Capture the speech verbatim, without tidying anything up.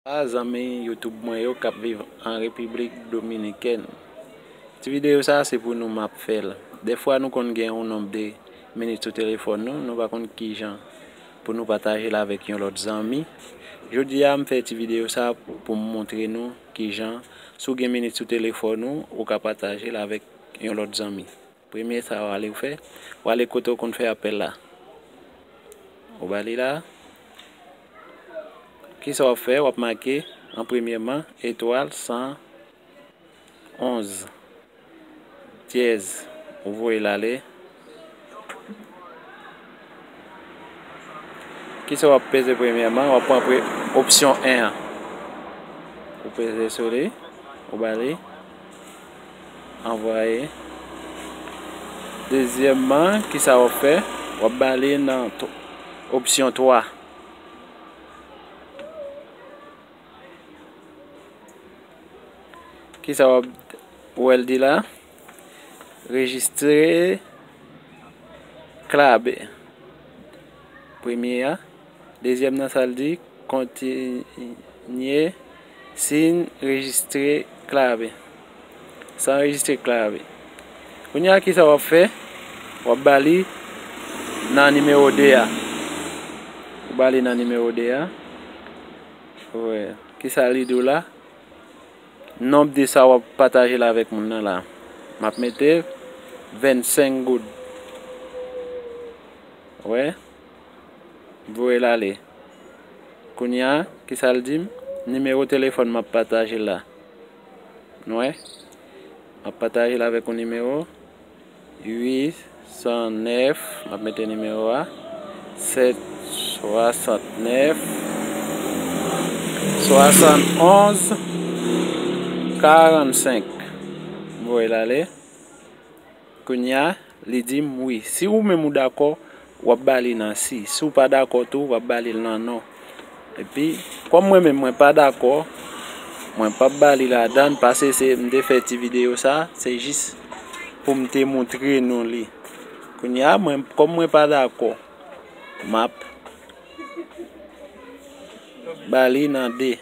A zanmi YouTube mwen yo k ap viv an Repiblik Dominikèn. Ti videyo sa a se pou nou m ap fè l. Dèfwa nou konn gen yon nonb de minit sou telefòn nou, nou pa konn kijan pou nou pataje l avèk yon lòt zanmi. Jodi a m fè ti videyo sa a pou m montre nou kijan, si w gen minit sou telefòn ou, ou ka pataje l avèk yon lòt zanmi. Premye sa w ale w fè, w ale kote w konn fè apèl la. Ou ba li la. Kisa w ap fè? W ap make an premyèman etwal san onz dyèz. Ou voye l ale. Kisa w ap peze premyèman? W ap pran pre- opsyon en an. Ou peze sou li. Ou ba li anvwaye. Dezyèmman, kisa w ap fè? W ap ba li nan t- opsyon twa. Kisa w ap wè l di la? Rejistre klabè. Premye a. Dezyèm nan sa l di, kontinye sin rejistre klabè. Sa anrejistre klabè. Kounye a kisa w ap fè? W ap ba li nan nimewo de a. Ou ba li nan nimewo de a. Wè. Kisa li di w la? Nonb de sa w ap pataje l avèk moun nan la. M ap mete vennsenk goud. Wè. Voye l ale. Kounye a, kisa l di m? Nimewo telefòn m ap pataje la. Nou wè? M ap pataje l avèk yon nimewo. Uit san nèf, m ap mete nimewo a. Sèt swasantnèf, swasannonz, karannsenk. M voye l ale. Kounye a, li di m wi. Si ou menm ou dakò, w ap ba li nan si. Si w pa dakò tou, w ap ba li nan non. Epi, kòm mwen menm mwen pa dakò, mwen p ap ba li ladan l, paske se, m te fè ti videyo sa, se jis pou m te montre nou li. Kounye a, mwen, kòm mwen pa dakò, m ap ba li nan de.